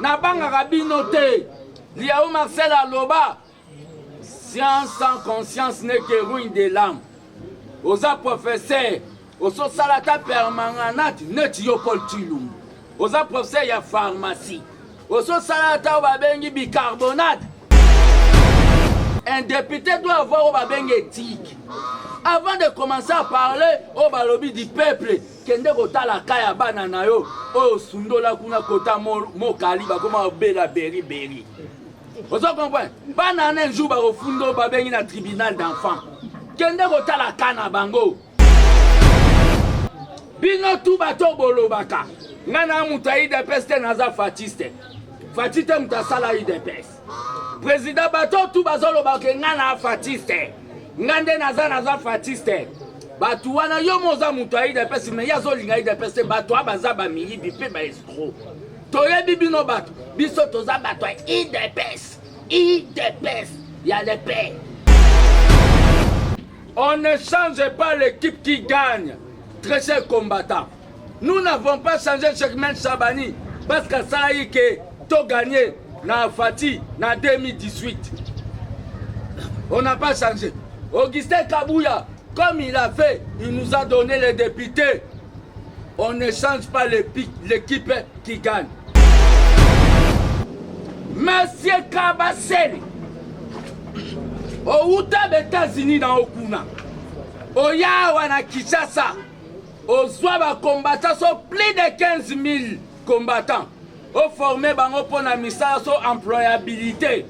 Nabangaka bino te. Liao Marcel aloba science sans conscience n'est que ruine de l'âme. Oza professeur, ososala ata permanganate neti yo Paul Tshilumbu. Oza professeur ya pharmacie. Ososala ata oyo babengi bicarbonate. Un député doit avoir oyo babengi éthique. Avant de commencer à parler oyo balobi du peuple, kende kotala ka ya bana na yo oyo osundola kuna kota mokali bakoma kobela beri beri. Ozo comprendre? Bana wana un jour bakofunda oyo babengi na tribunal d'enfant. Kende kotala ka na bango. Bino tu bato bolobaka nga na moto ya udps te, naza fatiste. Fati te moto asala udps. Président bato tu bazoloba ke nga na fatiste, nga nde naza naza fatiste. Bato wana yo mo oza moto ya udps, me ye azolinga udps te. Bato wana baza bamiyibi mpe ba escroc. Toyebi bino bato, biso toza bato ya udps, udps ya le père. On ne change pas l'équipe qui gagne, très cher combattant. Nous n'avons pas changé Cheikh Chabani parce que ça y que to gagné na Fati na 2018. On n'a pas changé. Augustin Kabouya, comme il a fait, il nous a donné les députés. On ne change pas l'équipe qui gagne. Monsieur Kabasele, outa ba États-Unis na okuna, oya awa na Kinshasa, ozwa ba combattants so plus de 15 000 combattants, oforme bango mpo na misala so employabilité,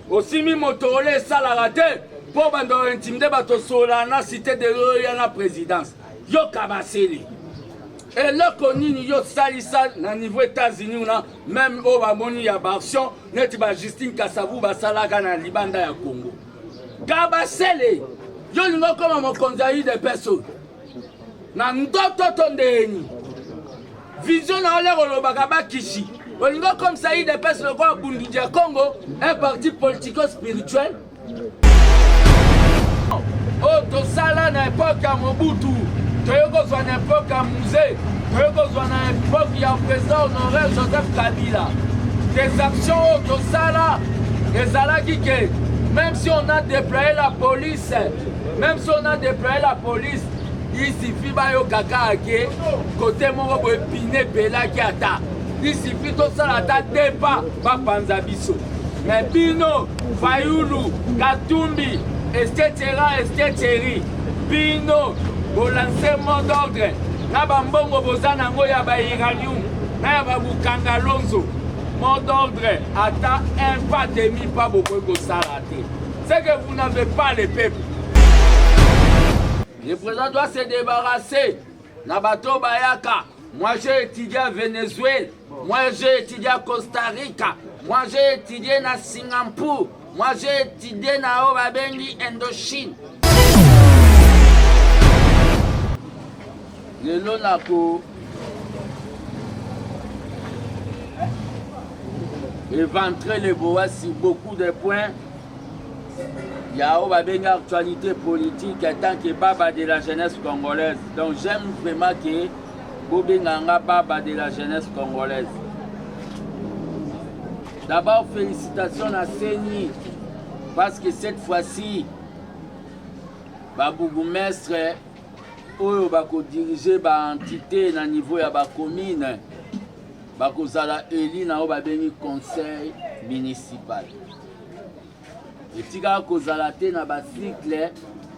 osimi motorola esalaka te mpo bando intimide bato sola na cité de l'Oya na présidence. Yo Kabasele, eloko nini yo salisa na niveau États-Unis una même oyo bamoni ya baaction neti ba Justine Kasavu basalaka na libanda ya Congo. Kabasele, yo olingi okoma mokonzi ya UDPS oyo na ndoto to ndeni vision na ole kolobaka bakisi olingi okomisa UDPS lokola Bundu ya Congo, un parti politico spirituel oyo tosala na epoke ya Mobutu, toyei kozwa na epoke ya Mzee, toyei kozwa na epoke ya président honoraire Joseph Kabila. Des actions oyo tosala ezalaki ke même si on a déployé la police, même si on a déployé la police, il suffit bayoka kaka ke kote moko boye pine epelaki, ata il suffit tosala ata deux pas bapanza biso. Mais bino Fayulu, Katumbi, etc., etc., bino bolanse mot d'ordre na bambongo boza nango ya ba uranium na ya babukanga lonzo, mot d'ordre ata un pas demi pas bokoki kosala te. C'est que vous n'avez pas le peuple. Le président doit se débarrasser na bato bayaka. Moi j'ai étudié à Venezuela, moi j'ai étudié à Costa Rica, moi j'ai étudié na Singapour, moi j'ai étudié na oyo babengi Indochine. Lelo nako éventrer le boa sur beaucoup de points ya oyo babengi actualité politique en tant que baba de la jeunesse congolaise. Donc j'aime vraiment que bobenganga baba de la jeunesse congolaise. D'abord félicitations à CENI parce que cette fois-ci babourgmestre oyo bakodirige baentité na niveau ya bacommune bakozala eli na oyo babengi conseil municipal. Etikaka kozala te na bacycle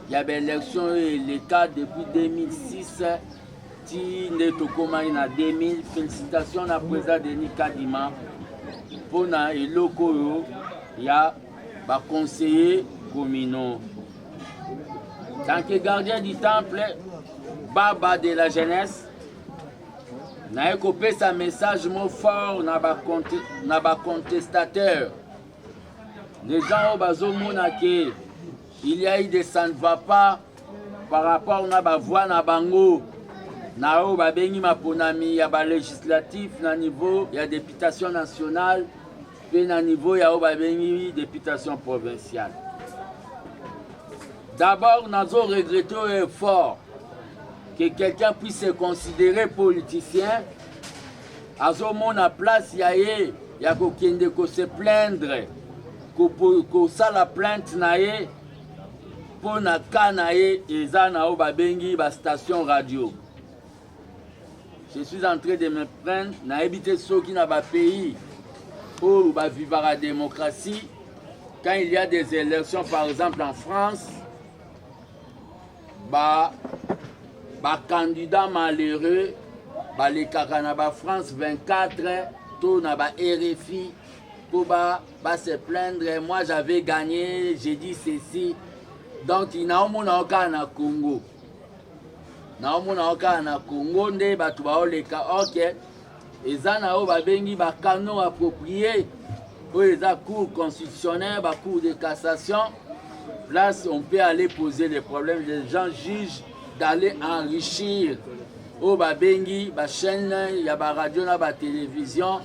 ya baélection oyo eleka depuis 2006 ti nde tokomaki na 2000. Félicitations na président Denis Kadima mpona eloko oyo ya baconseiller communaux. Tant que gardien du temple, baba de la jeunesse, naye kopesa message mo fort na bacontestateur, les gens oyo bazomona ke il y a eu des ça ne va pas par rapport na bavoix na bango na oyo babengi maponami ya balégislatif na niveau ya députation nationale mpe na niveau ya oyo babengi députation provinciale. D'abord nazo regretter oyo fort que quelqu'un puisse se considérer politicien, azomona place ya ye. ya kokende ko se plaindre, kosala plainte na ye mpo na cas na ye eza na oyo babengi ba station radio. Je suis en train de me prendre, nayebi te soki na ba pays oyo bavivaka démocratie, quand il y a des élections par exemple en France, ba ba candidats malheureux balekaka na ba France 24 to na ba RFI mpo ba, ba se plaindre, moi j'avais gagné, j'ai dit ceci. Donc naomona yo kaka na Congo, naomona yo kaka na Congo nde bato baoleka. Ok, eza na oyo babengi ba canaux appropriés, oyo eza cour constitutionnelle, ba cour de cassation, place on peut aller poser les problèmes. Les gens jugent d'aller enrichir oyo babengi ba chaîne ya ba radio na ba télévision,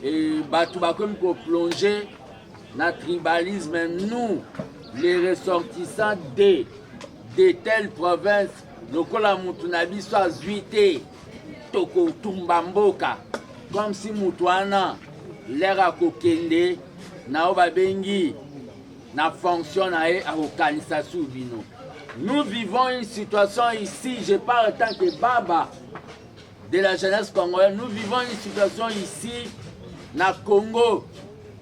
et bato bakomi koplonger na tribalisme. Nous les ressortissants de telle province, lokola mutu na biso azwi te, tokotumba mboka, comme si mutu wana lere akokende na oyo babengi na fonction na ye akokanisa su bino. Nous vivons une situation ici, je parle en tant que baba de la jeunesse congolaise, nous vivons une situation ici na Congo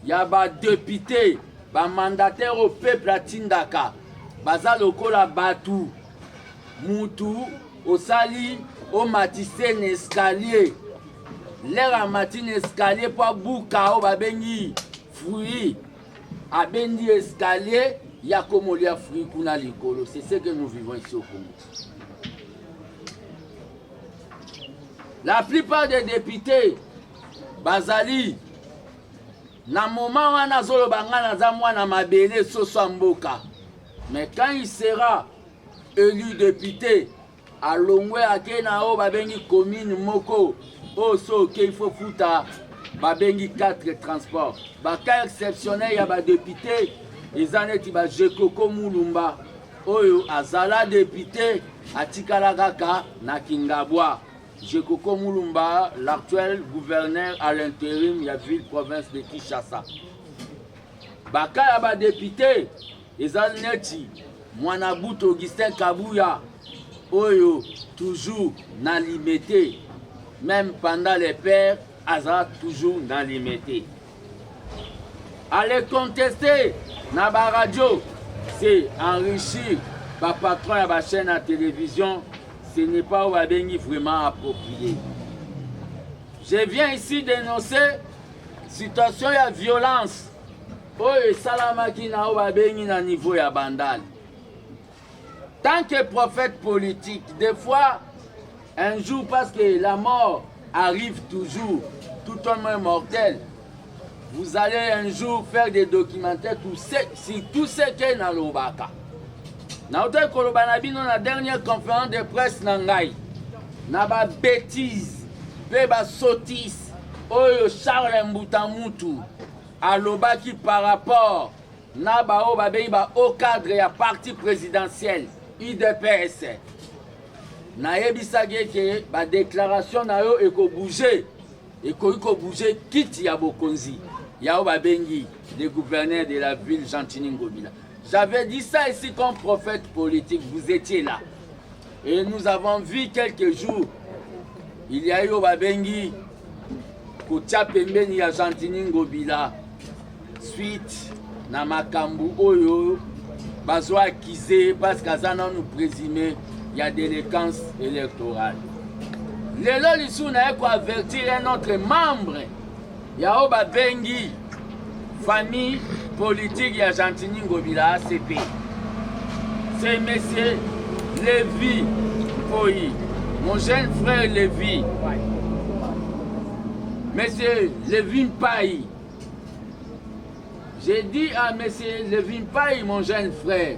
ya badéputé, bamandataire au peuple atindaka, baza lokola batu mutu osali omatise na escalier, lere amati na escalier mpo abuka oyo babengi fruit, abendi escalier ya komolia fruit kuna likolo. C'est ce que nous vivons ici au Congo. La plupart des députés bazali na moment wana azoloba ngai naza mwana mabele, soso ya mboka, mais quand il sera élu député, alongwe ake na oyo babengi commune moko oyo so oke il faut futa babengi 4 transport. Bacas exceptionnel ya badéputé eza neti baJecoco Mulumba oyo azala député, atikala kaka na Kingabwa. Jekoko Mulumba, l'actuel gouverneur à l'intérim ya ville province de Kinshasa. Bacas ya badéputé eza neti mwana butu Augustin Kabuya oyo toujours na Limete, même pendant les pères aza toujours na Limete. Aller contester na baradio, c'est enrichir bapatron ya bachaîne ya télévision, ce n'est pas oyo babengi vraiment approprié. Je viens ici dénoncer situation ya violence oyo esalamaki na oyo babengi na niveau ya Bandal. Tant que prophète politique, des fois, un jour, parce que la mort arrive toujours, tout homme est mortel, vous allez un jour faire des documentaires sur tout ce que nalobaka. Nauti koloba na bino na dernière conférence de presse na ngai, na babêtise mpe basotise oyo Charles Mbuta Mutu alobaki par rapport na baoyo babengi ba haut cadre ya parti présidentiel UDPS. Nayebisaki eke badéclaration na yo ekobouge, ekoki kobouge kiti ya bokonzi ya oyo babengi le gouverneur de la ville Gentiny Ngobila. J'avais dit ça ici comme prophète politique, vous étiez là et nous avons vu quelques jours, il y a eu oyo babengi kotia pembeni ya Gentiny Ngobila suite na makambo oyo bazwa accuser parce que aza nanu présumé ya délinquance électorale. Lelo lisusu naye koavertir un autre membre ya oyo babengi famille politique ya Gentiny Ngobila ACP, c'est monsieur Lévi Mpoyi, mon jeune frère Lévi, monsieur Lévi Mpayi. J'ai dit à monsieur Lévi Mpayi, mon jeune frère,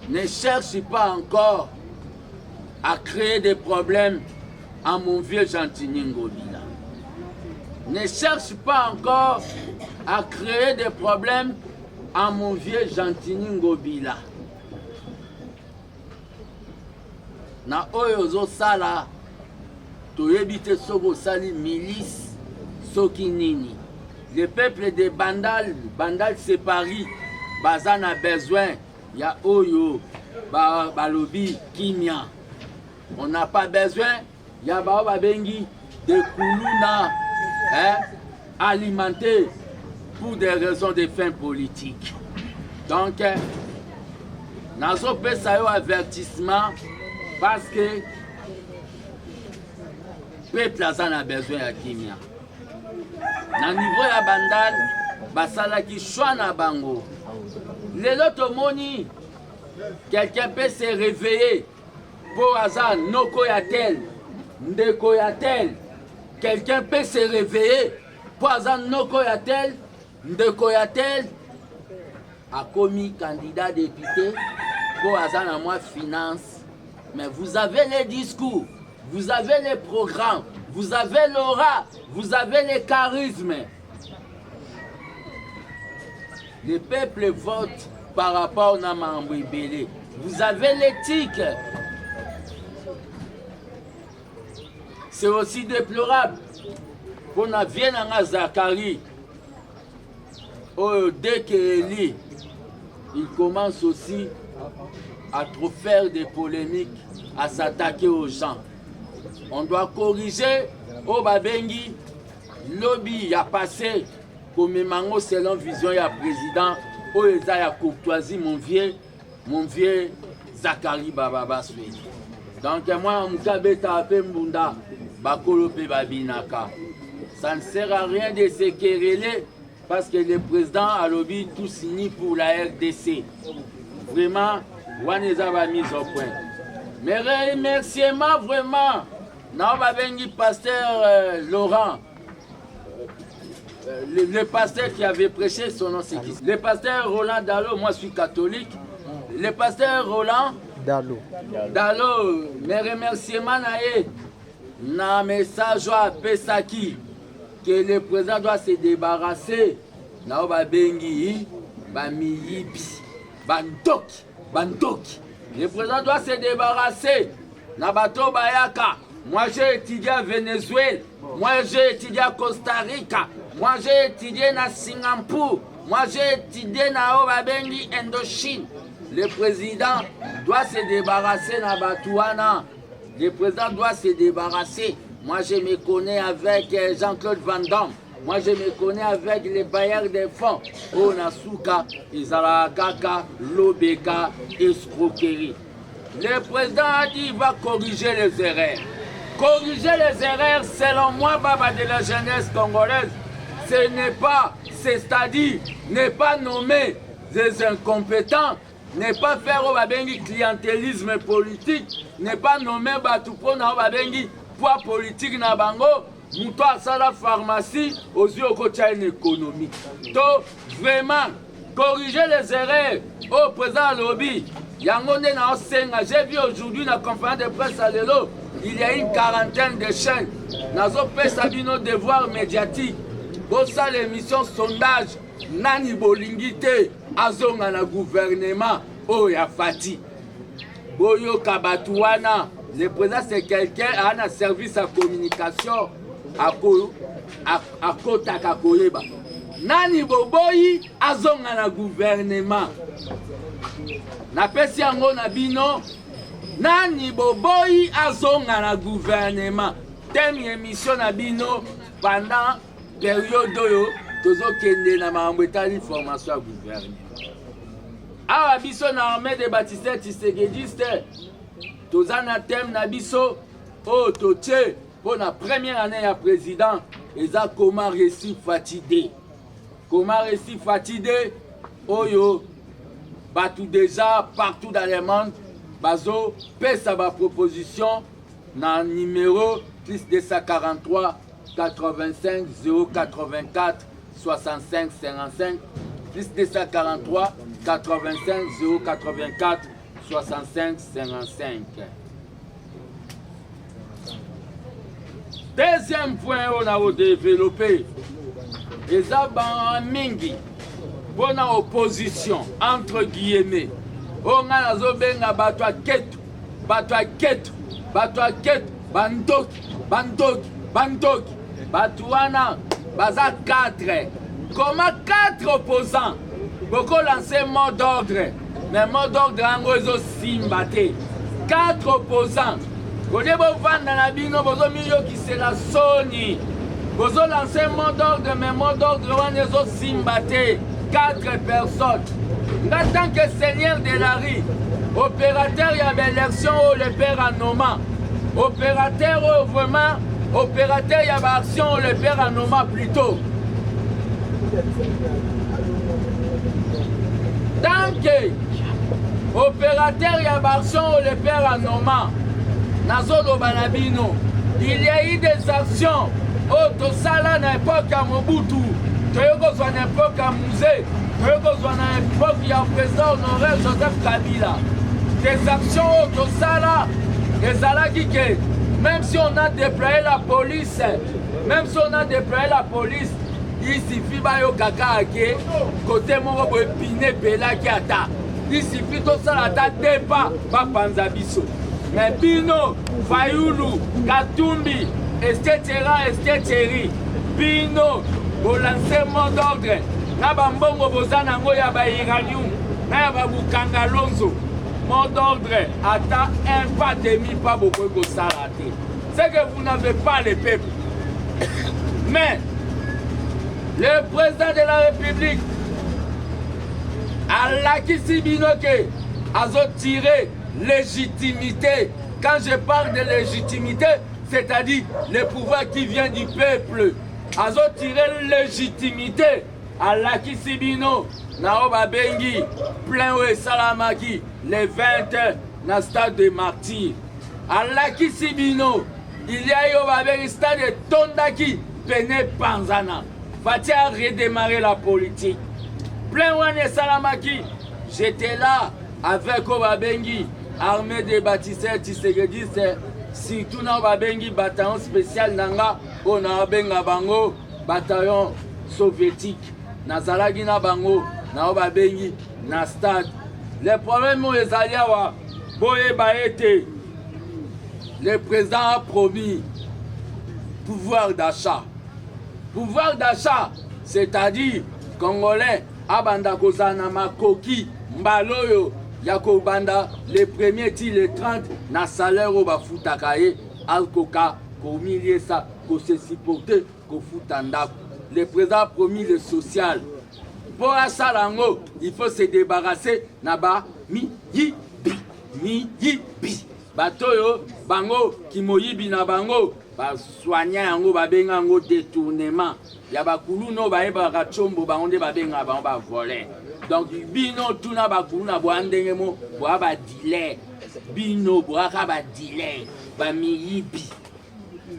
ne cherche pas encore à créer des problèmes à mon vieux Gentiny Ngobila. Ne cherche pas encore à créer des problèmes à mon vieux Gentiny Ngobila. Na oyo ozosala. Toyebi te soki osali milice soki nini. Le peuple de Bandal, Bandal c'est Paris, baza na besoin ya oyo balobi ba kimia. On n'a pas besoin ya bao babengi de kuluna hein, alimenté pour des raisons de fin politique. Donc, nazopesa yo avertissement parce que peuple aza na besoin ya kimia. Na niveau ya Bandal basalaki choix na bango. Lelo tomoni quelqu'un peut se réveiller mpo aza noko ya tel, ndeko ya tel. Quelqu'un peut se réveiller mpo aza noko ya tel, ndeko ya tel, akomi candidat député mpo aza na mwa finance. Mais vous avez les discours, vous avez les programmes, vous avez l'aura, vous avez le charisme. Le peuple vote par rapport na makambo ebele. Vous avez l'éthique. C'est aussi déplorable mpona vie na nga Zacharie oyo dès que Eli il commence aussi à trop faire des polémiques, à s'attaquer aux gens. On doit corriger oyo babengi lobi ya passé, komema yango selon vision ya président oyo eza ya courtoisie, mon vieux, mon vieux Zacharie Bababaswe. Donc mwana moke abetaka mpe mbunda, bakolo mpe babinaka. Ça ne sert à rien de se quereller parce que le président alobi tous unis pour la RDC. Vraiment, wana eza ba mise au point. Mais remerciement vraiment na babengi pasteur Laurent, le pasteur qui avait prêché, son nom c'est qui? Le pasteur Roland Dalo, moi je suis catholique. Le pasteur Roland Dalo. Dalo, mes remerciements na ye na message oyo apesaki que le président doit se débarrasser na oyo babengi bamiyibi, bandoki, bandoki. Le président doit se débarrasser na bato bayaka. Moi j'ai étudié à Venezuela, moi j'ai étudié à Costa Rica, moi j'ai étudié na Singapour, moi j'ai étudié na oyo babengi Indochine. Le président doit se débarrasser na bato wana. Le président doit se débarrasser. Moi je me connais avec Jean-Claude Van Damme, moi je me connais avec les bailleurs des fonds. Oyo na suka ezalaka kaka lobeka escroquerie. Le président a dit il va corriger les erreurs. Corriger les erreurs, selon moi, Baba de la jeunesse congolaise, ce n'est pas, c'est-à-dire ne pas nommer des incompétents, ne pas faire oyo babengi clientélisme politique, ne pas nommer bato mpona oyo babengi poids politique na bango. Moto asala pharmacie, ozwi okotia une économie. To vraiment corriger les erreurs oyo président alobi, yango nde naosenga. J'ai vu aujourd'hui na conférence de presse ya lelo, il y a une quarantaine de chaînes. Nazopesa bino devoir médiatique, bosala émission sondage: nani bolingi te azonga na gouvernement oyo ya Fati? Boyoka bato wana. Le président, c'est quelqu'un aa na service ya communication, akotaka koyeba nani boboyi azonga na gouvernement. Napesi yango na bino: nani boboyi azonga na gouvernement? Thème émission na bino pendant période oyo tozokende na makambo etali formation ya gouvernement. Awa biso na armée de baptiste tshisekediste toza na thème na biso oyo totie mpo na première année ya président, eza "Comment réussir Fatshi 2". Comment réussir Fatshi 2 oyo bato déjà partout dans le monde bazopesa baproposition na numéro plus 243 85 084 65 55, plus 243 85 084 65 55. Deuxième point oyo na kodévelopper eza banga mingi mpona opposition entre guillemets, oyo ngai nazobenga bato ya ketu, bato ya ketu, bato ya ketu. Bandoki, bandoki, bandoki. Bato wana baza 4. Comment 4 opposants boko lancer mot d'ordre, mais mot d'ordre yango ezosimba te. 4 opposants kolie bovanda na bino, bozomiyokisela soni, bozolancer mot d'ordre, mais mot d'ordre wana ezosimba te. 4 personnes. Nga tant que seigneur de la rue, opérateur ya baélection oyo le père anoma, opérateur oyo vraiment opérateur ya baaction oyo le père anoma plutôt, tant que opérateur ya baaction oyo le père anoma, nazoloba na bino, il y a eu des actions oyo tosala na époque ya Mobutu, toyei kozwa na époque ya Mzee, toyei kozwa na époque ya président honoraire Joseph Kabila. Des actions oyo tosala ezalaki ke même si on a déployé la police, même si on a déployé la police, il suffit bayoka kaka ke kote moko boye pine epelaki, ata il suffit tosala ata deux pas, bapanza biso. Mais bino, Fayulu, Katumbi, etc., etc., bino bolancer mot d'ordre na bambongo boza nango ya bauranium na ya babukanga lonzo, mot d'ordre ata un pas, demi pas bokoki kosala te. C'est que vous n'avez pas le peuple. Mais le président de la République alakisi bino ke azotire légitimité. Quand je parle de légitimité, c'est-à-dire le pouvoir qui vient du peuple, azotire légitimité. Alakisi bino na oyo babengi plein oyo esalamaki le 20 na stade de Martyr. Alakisi bino il y a oyo babengi stade etondaki pene panzana. Fatshi a redémarré la politique. Plein wana esalamaki, j'étais là avec oyo babengi armée de bâtisseurs tshisekediste, surtout na oyo babengi bataillon spécial na nga oyo na babenga bango bataillon soviétique. Nazalaki na bango na oyo babengi na stade. Le problème oyo ezali awa, boyeba ete le président a promis pouvoir d'achat. Pouvoir d'achat, c'est-à-dire Congolais abanda kozala na makoki mbala oyo ya kobanda le premier ti le 30 na salaire oyo bafutaka ye, akoka komiliesa, kose supporter, kofuta ndako. Le président a promis le social. Mpo asala yango, il faut se débarrasser na bamiyibi. Miyibi, bato oyo bango kimoyibi na bango baswanya yango, babenga yango détournement ya bakuluna oyo bayebaka tshombo, bango nde babengaka bango bavoleurs. Donc bino tuna bakuluna boya ndenge mo boya badealers, bino boyaka badealers, bamiyibi.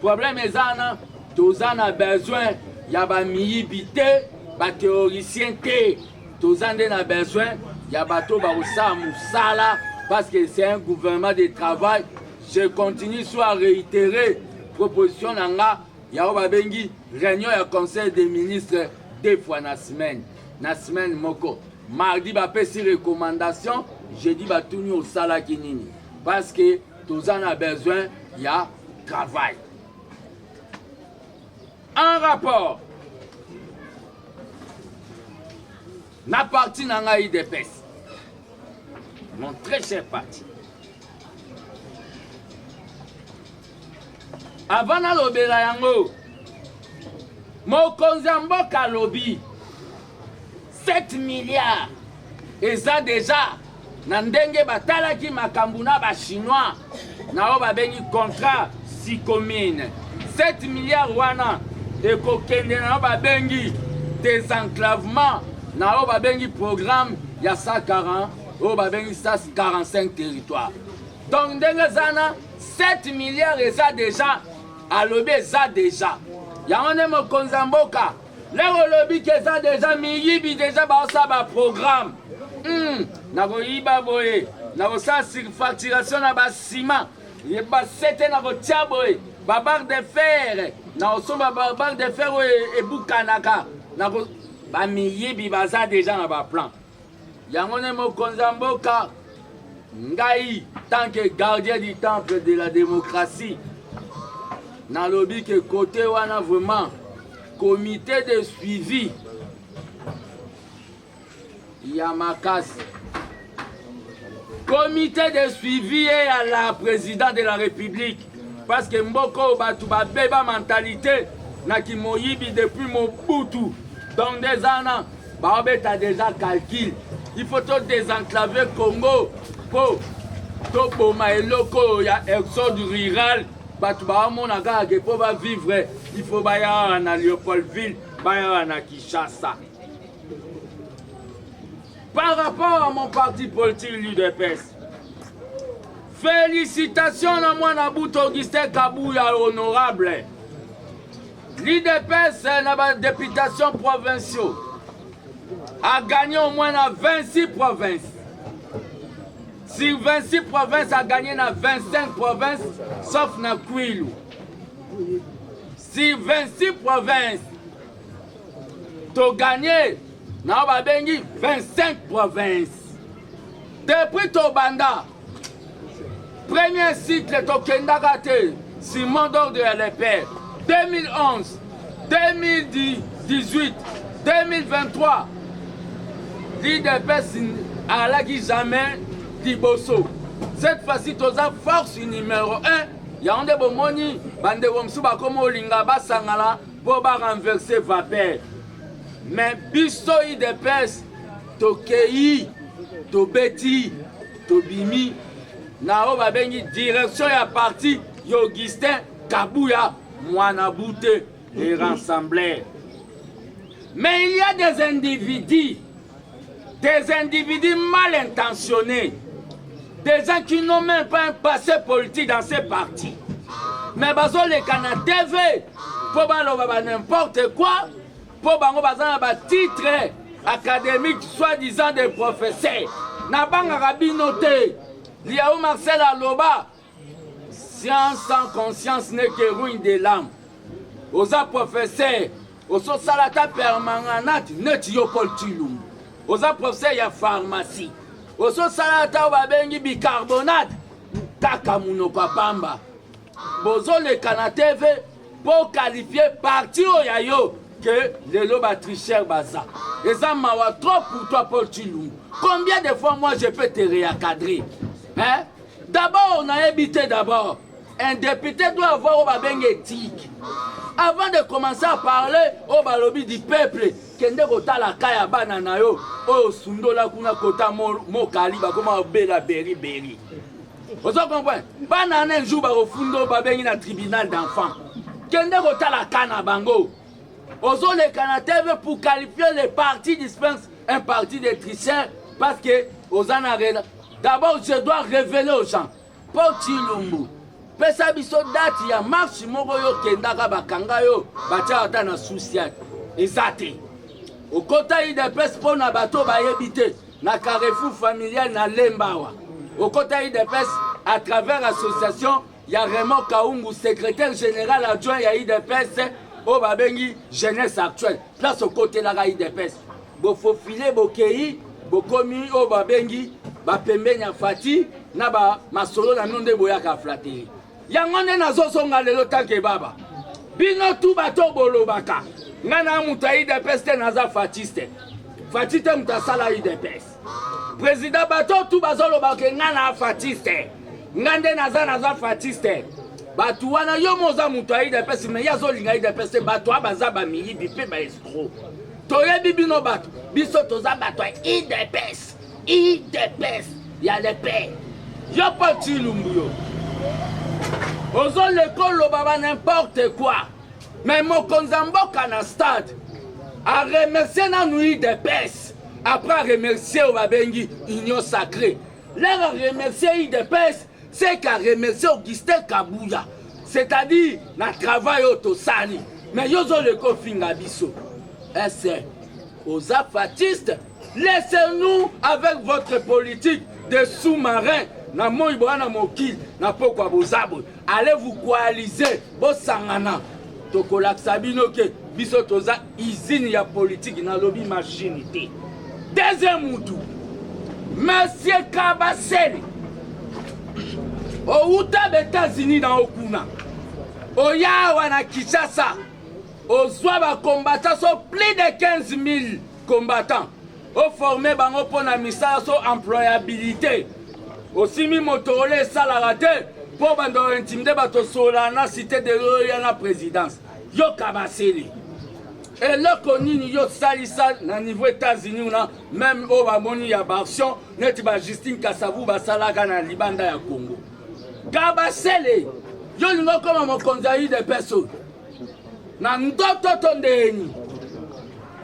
Problème eza wana, toza na besoin ya bamiyibi te, bathéoricien te. Toza nde na besoin ya bato bakosala mosala, parce que c'est un gouvernement de travail. Je continue soit à réitérer proposition na nga ya oyo babengi réunion ya conseil des ministres deux fois na semaine, na semaine moko. Mardi bapesi recommandation, jeudi batuni osalaki nini, parce que toza na besoin ya travail. En rapport na parti na ngai UDPS, mon très cher parti, avant nalobela yango, mokonzi ya mboka alobi 7 milliards eza déjà na ndenge batalaki makambo na Bachinois na oyo babengi contrat Sicomines. 7 milliards wana ekokende na oyo babengi désenclavement, na oyo babengi programme ya 140, oyo babengi 145 territoire. Donc ndenge eza na 7 milliards eza déjà, alobi eza déjà. Yango nde mokonzi ya mboka lero olobi ke eza déjà. Miyibi déjà baosala baprogramme, nakoyiba boye, nakosala surfacturation na basima basete, nakotia boye babarre de fer, nakosomba babarre de fer oyo ebukanaka. Bamiyibi baza déjà na baplan. Yango nde mokonzi ya mboka, ngai tant que gardien du temple de la démocratie, Nalobi ke kote wana vraiment comité de suivi ya makasi comité de suivi ye ya la président de la république parce que mboka oyo bato babeba mentalité na kimoyibi depuis mobutu donc nde eza wana baobeta déjà calcul il faut to désenclaver congo mpo toboma eloko oyo ya exode rural bato baomona kaka ke mpo bavivre il faut baya awa na leopoldville baya awa na kinshasa par rapport à mon parti politique l'udps félicitations na mwana butu augustin kabuya honorable l'udps na badéputation provinciaux a gagné au moins na 26 provinces sur 26 provinces a gagné na 25 provinces sauf na kwilu sur 26 provinces toganye na oyo babengi 25 provinces depuis tobanda premier cycle tokendaka te simon d'ordre ya lepere 2011 2018 2023 l'idps alaki jamais liboso cette fois-ci toza force numéro 1 yango nde bomoni bandeko mosusu bakoma olinga basangana mpo ba renverser vapeur mais biso idps tokei tobeti tobimi na oyo babengi direction ya parti ya augustin kabuya mwana bute les rassembleurs mais il y a des individus des individus mal intentionnés des gens qui n'ont même pas un passé politique dans ces partis mais bazoleka na tv mpo baloba ba n'importe quoi mpo bango baza na batitre académique soi-disant des professeurs nabangaka bino te liao marcel aloba science sans conscience n'est que ruine de l'âme oza professeur ososala ata permanganate neti yo paul tilumbu oza professeur ya pharmacie ososala ata oyo babengi bicarbonate kaka monoko ya pamba bozoleka na tv mpo qualifie parti oyo ya yo ke lelo batricheur baza eza mawa trop pour toi paul chilungu combien de fois moi je peux te réencadrer hein? d'abord nayebi te d'abord un député doit avoir oyo babengi éthique avant de commencer à parler oyo balobi du peuple kende kotala ka ya bana na yo oyo osundola kuna kota mokali bakoma kobela beri beri ozo comprendre bana wana un jour bakofunda oyo babengi na tribunal d'enfant kende kotala ka na bango ozoleka na tv pour qualifier le parti dispense un parti de tricheurs parce que oza na d'abord je dois révéler aux gens mpo chilumbu pesa biso date ya marche moko yo okendaka bakanga yo batiaka ata na susiate eza te okota udps mpo na bato bayebi te na carrefour familial na lemba awa okota udps à travers association ya Raymond Kaungu secrétaire général adjoint ya udps oyo babengi jeunesse actuelle place okotelaka udps bofofile bokei bokomi oyo babengi bapembeni ya fati na bamasolo na bino nde boyaka flateri yango nde nazozonga lelo tanke baba bino tu bato bolobaka ngai na moto ya udps te naza fatiste fati te moto asala udps président bato tu bazoloba ke ngai na fatiste ngai nde naza naza fatiste bato wana yo mo oza moto ya udps me ye azolinga udps te bato a baza bamiyibi mpe baescro toyebi bino bato biso toza bato ya udps udps ya le père yo mpo tilumbu yo ozoleka oloba ba n'importe quoi mais mokonzi ya mboka na stade aremercie nanu udps après aremercie oyo babengi union sacrée lere aremercie udps c'est qu'aremercie augustin kabuya c'est-à-dire na travail oyo tosali mais yo ozoleka ofinga biso ese oza fatiste laissez-nous avec votre politique de sous-marin na moi boya na mokili na pokwa boza boye allez vous coaliser bosangana tokolakisa bino ke biso toza usine ya politike nalobi machine te deuxième mutu monsieur kabasele owuta ba états-unis na yo kuna Oya awa na Kinshasa, ozwa ba combattants so plus de 15 000 combattants, oforme bango mpo na misala so employabilité. Osimbi motorola esalaka te mpo bando intimide bato osolola na cité de l'oya na présidence. Yo Kabasele, eloko nini yo salisa na niveau États-Unis una meme oyo bamoni ya baaction neti ba Justine Kasavu basalaka na libanda ya Congo. Kabasele, yo olingi okoma mokonzi ya UDPS oyo na ndoto to ndeni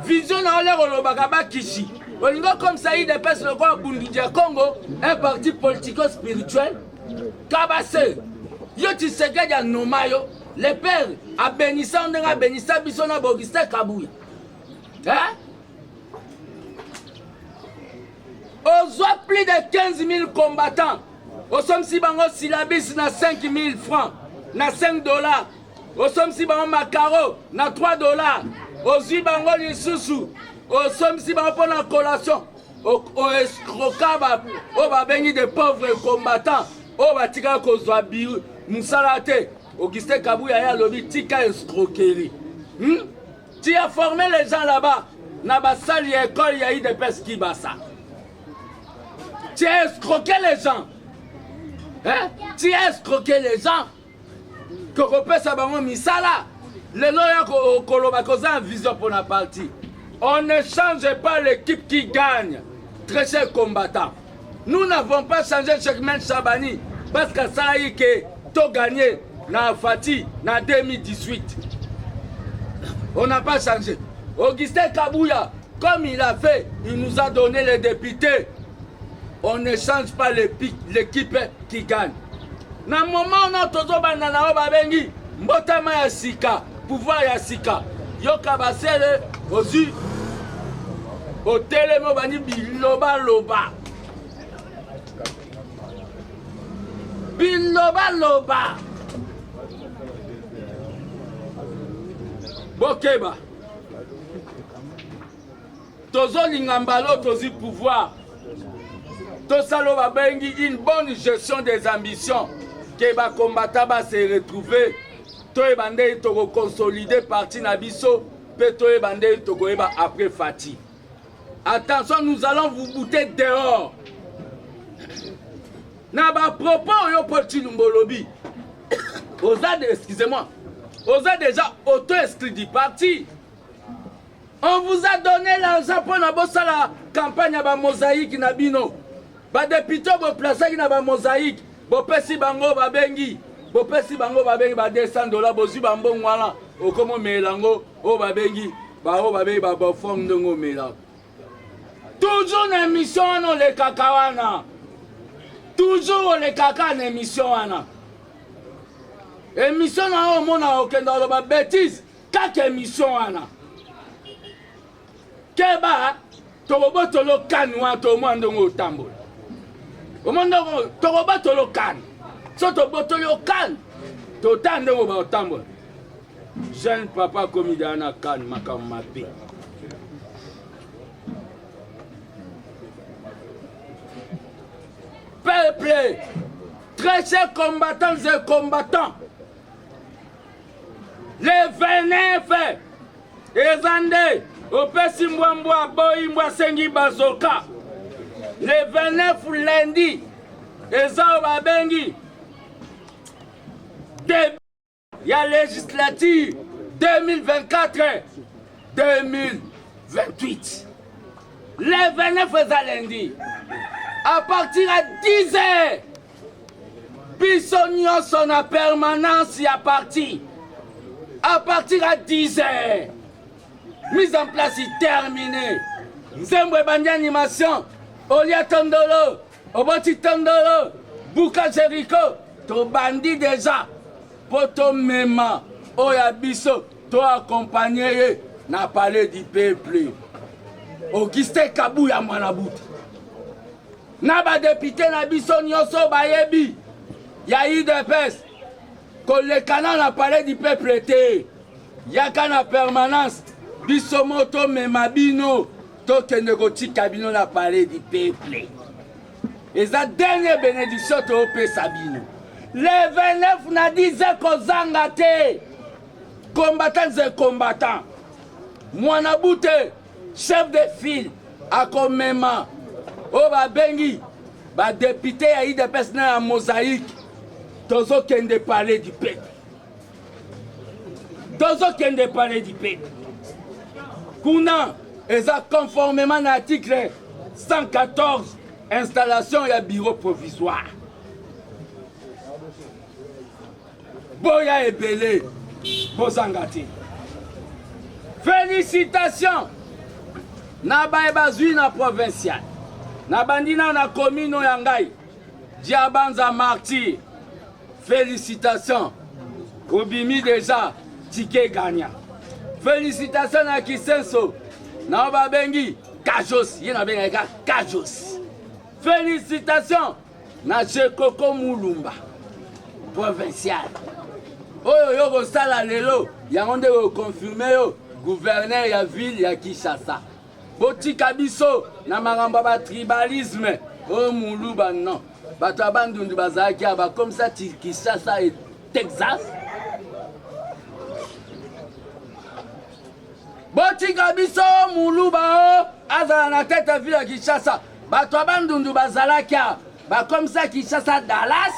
vision na ole kolobaka bakisi olingi okomisa UDPS lokola Bundu ya Congo, un parti politico spirituel. Kabase, yo Tshisekedi anoma yo le père abenisa ndenge abenisa biso na Augustin Kabuya, hein? Ozwa plus de 15 000 combattants, osomisi bango syllabus na 5 000 francs, na 5 dollars, osomisi bango makaro na 3 dollars, ozwi bango lisusu osomisi bango mpo na collation, oescroka oyo babengi de pauvres combattants oyo batikaka kozwa mosala te. Augustin Kabuya ye alobi tika escroquerie. Tu as formé les gens là-bas na basali ya école ya UDPS Kibasa. Tu as escroqué les gens. Hein? Tu as escroqué les gens. Kokopesa bango misala. Lelo ya koloba koza vision pour la partie. On ne change pas l'équipe qui gagne. Très cher combattant. Nous n'avons pas changé Cheikh Chabani parce que ça y est to gagné na Fati na 2018. On n'a pas changé. Augustin Kabuya, comme il a fait, il nous a donné les députés. On ne change pas l'équipe qui gagne. Na moment na tozobanda na oyo babengi mbotama ya sika, pouvoir ya sika, yo Kabasele ozwi otelemi obandi bilobaloba bilobaloba. Bokeba, tozolinga mbala tozwi pouvoir, tosala oyo babengi une bonne gestion des ambitions, ke bakombata ba se retrouver, toyeba ndenge tokoconsolide parti na biso mpe toyeba ndenge tokoyeba après Fati. Attention, nous allons vous bouter dehors. Na ba propos oyo Paul Tshilumbu olobi, oza de, excusez-moi, oza déjà auto-exclu du parti. On vous a donné l'argent pour na bosala campagne ya ba mosaïque na bino. Ba député boplasaki na ba mosaïque, bopesi bango babengi, bopesi bango babengi ba 200 dollars, bozwi ba mbongo wana, okomo mela yango oyo babengi ba oyo babengi ba bofong ndenge omela. Toujours na émission wana olekaka wana. Toujours olekaka na émission wana. Émission na oyo omona okenda oloba bêtise kaka émission wana. Keba tokobotolo kani wana tomona ndenge otambola. Omona ndenge tokobotolo kani. So tobotoli okani totala ndenge baotambola. Jeune papa akomi deja na kani makambo mabe. Peuple, très chers combattants et combattants, le 29 eza nde opesi mbwa mbwa aboyi mbwa asengi bazoka. Le 29 lundi eza oyo babengi début ya législature 2024 2028. Le 29 eza lundi à partir ya 10 heures biso nyonso na permanence ya parti à partir ya 10 heures mise en place terminée. Nzembo ebandi animation, olia tondolo oboti tondolo buka Jericho, tobandi déjà po tomema oyo ya biso to accompagner ye na palais du peuple. Augustin Kabuya mwana buta na badepute na biso nyonso bayebi ya UDPS kolekana na palais du peuple te, yaka na permanence biso mo tomema bino tokende kotika bino na palais du peuple. Eza dernière bénédiction topesa bino. Le 29 na 10 heures kozanga te. Combattants et combattants. Mwana Bute, chef de file, akomema oyo babengi ba député ya UDPS na ya Mosaïque. Tozokende palais du peuple. Tozokende palais du peuple. Kuna eza conformément na article 114 installation ya bureau provisoire. Boya ebele bozanga te. Félicitations na baye bazwi na provincial. Nabandi nao na commune ya ngai Diabanza Martyr. Félicitations. Obimi déjà ticket gagnant. Félicitations na Kisenso. Na babengi Kajos, ye nabengaka Kajos. Félicitations na Jekoko Mulumba provincial. Oyo yo kosala lelo yango nde koconfirme yo gouverneur ya ville ya Kinshasa. Botika biso na makambo ya batribalisme oyo muluba non. Bato ya Bandundu bazalaki awa bakomisa Kinshasa et Texas. Botika biso muluba o azala na tete ya ville ya Kinshasa. Bato ya Bandundu bazalaki awa bakomisa Kinshasa Dallas,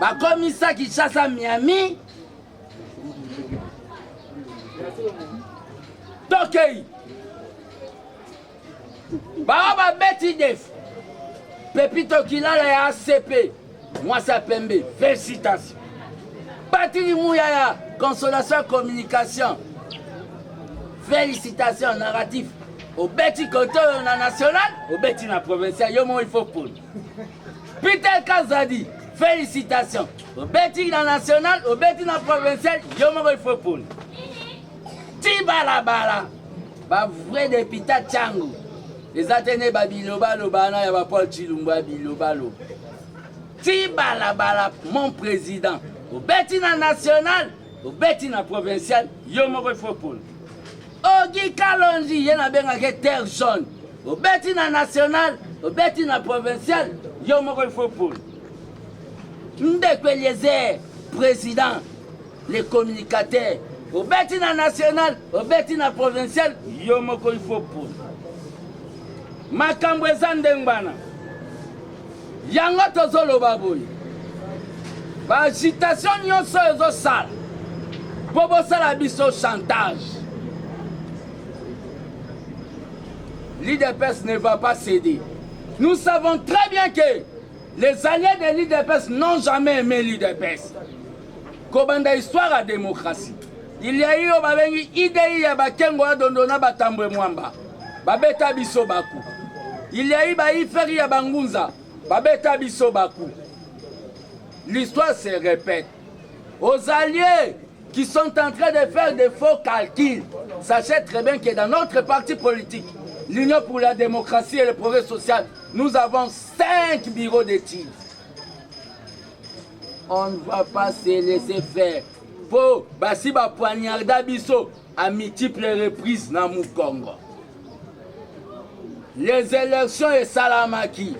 bakomisa Kinshasa Miami. Tokei bao babeti def Pepito Kilala ya ACP mwasi ya pembe, félicitation. Patili Muyaya consolation communication, félicitation narratif. Obeti kote oyo na national, obeti na provincial, yo moko il faut pona. Peter Kazadi, félicitation. Obeti na national, obeti na provincial, yo moko il faut pona. Tibalabala, ba vrai député Tshangu. Eza te ne ba bilobaloba na ya ba Paul Tshilumbu ya bilobaloba. Tibalabala, mon président. Obeti na national, obeti na provincial, yo moko il faut pona. Ogi Kalonji, ye nabengaka terre jaune. Obeti na national, obeti na provincial, yo moko il faut pona. Ndeko Eliezer, président, le communicateur, obeti na national, obeti na provincial, yo moko il faut pona. Makambo eza ndenge wana. Yango tozoloba boye. Ba agitation nyonso ezosala mpo bosala biso chantage. L'UDPS ne va pas céder. Nous savons très bien que les alliés de l'UDPS n'ont jamais aimé l'UDPS. Kobanda histoire ya démocratie. Il y a eu oyo babengi IDI ya bakengo ya dondo na batambwe mwamba. Babeta biso baku. Il y a eu ba iferi ya bangunza. Babeta biso baku. L'histoire se répète. Aux alliés qui sont en train de faire des faux calculs, sachez très bien que dans notre parti politique, l'Union pour la démocratie et le progrès social, nous avons 5 bureaux d'études. On ne va pas se laisser faire. Po basi ba poignarda biso à multiples reprises na Mukongo. Les élections esalamaki.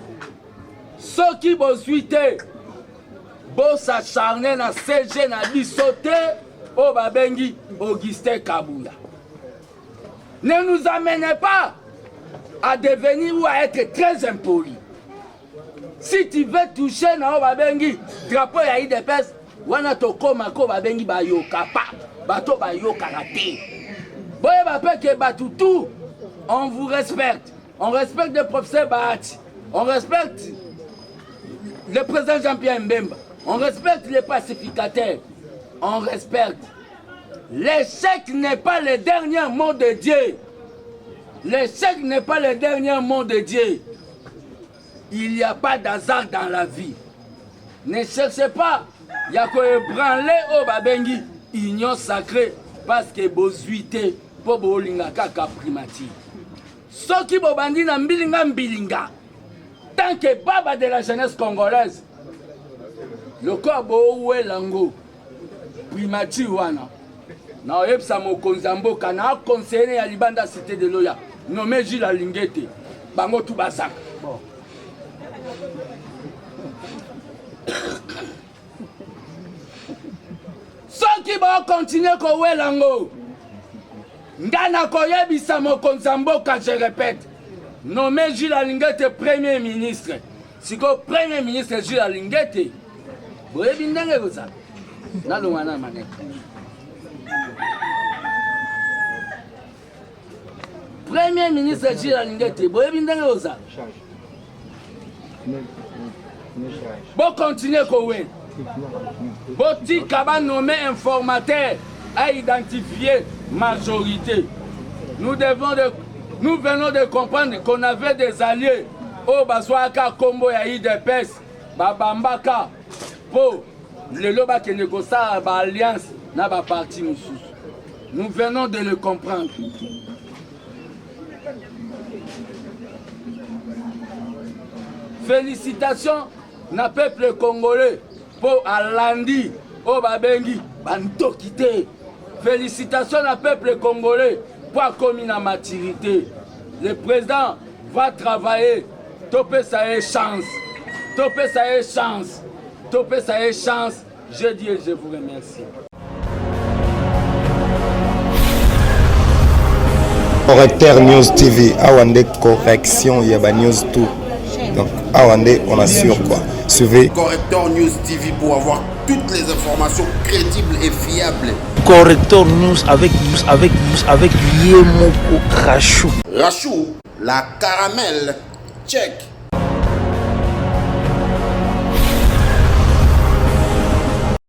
Soki bozwi te, bosacharne na CG na biso te oyo babengi Augustin Kabuya. Ne nous amenez pas à devenir ou à être très impoli. Si tu veux toucher na oyo babengi drapeau ya UDPS, wana tokoma ko babengi bayoka pa bato bayokaka te. Boyeba mpe ke bato tout on vous respecte. On respecte le professeur Bahati. On respecte le président Jean-Pierre Mbemba. On respecte les pacificateurs. On respecte. L'échec n'est pas le dernier mot de Dieu. L'échec n'est pas le dernier mot de Dieu. Il n'y a pas d'hasard dans la vie. Ne cherchez pas ya koébranler oyo babengi union sacrée parce que bozwi te mpo bolinga kaka primature. Soki bobandi na mbilinga mbilinga, tant que baba de la jeunesse congolaise, lokola bowela ngo primature wana, na oyebisa mokonzi ya mboka na conseiller ya libanda cité de Loya nommé Jules Alingete, bango tu bazaka. Soki bokontinue kowela yango, nga nakoyebisa mokonzi ya mboka, je répète, nomme Jules Alingete premier ministre. Sikoyo premier ministre Jules Alingete, boyebi ndenge ekozala. Nalongwa na manete. Premier ministre Jules Alingete, boyebi ndenge ekozala. Bokontinue kowela. Botika banome informateur à identifier majorité. Nous devons de, nous venons de comprendre qu'on avait des alliés oyo bazwaka kombo ya UDPS babambaka mpo lelo bakende kosala ba alliance na ba parti mosusu. Nous venons de le comprendre. Félicitations na peuple congolais mpo alandi oyo babengi bandoki te. Félicitations na peuple congolais mpo akomi na maturité. Le président va travailler, topesa ye chance, topesa ye chance, topesa ye chance. Je dis et je vous remercie. Correcteur News TV, awa nde correction ya ba news tout. Donc awa nde on assure quoi. Suivez Correcteur News TV pour avoir toutes les informations crédibles et fiables. Correcteur News avec avec avec Yemoko Rachou. Rachou, la caramel, check.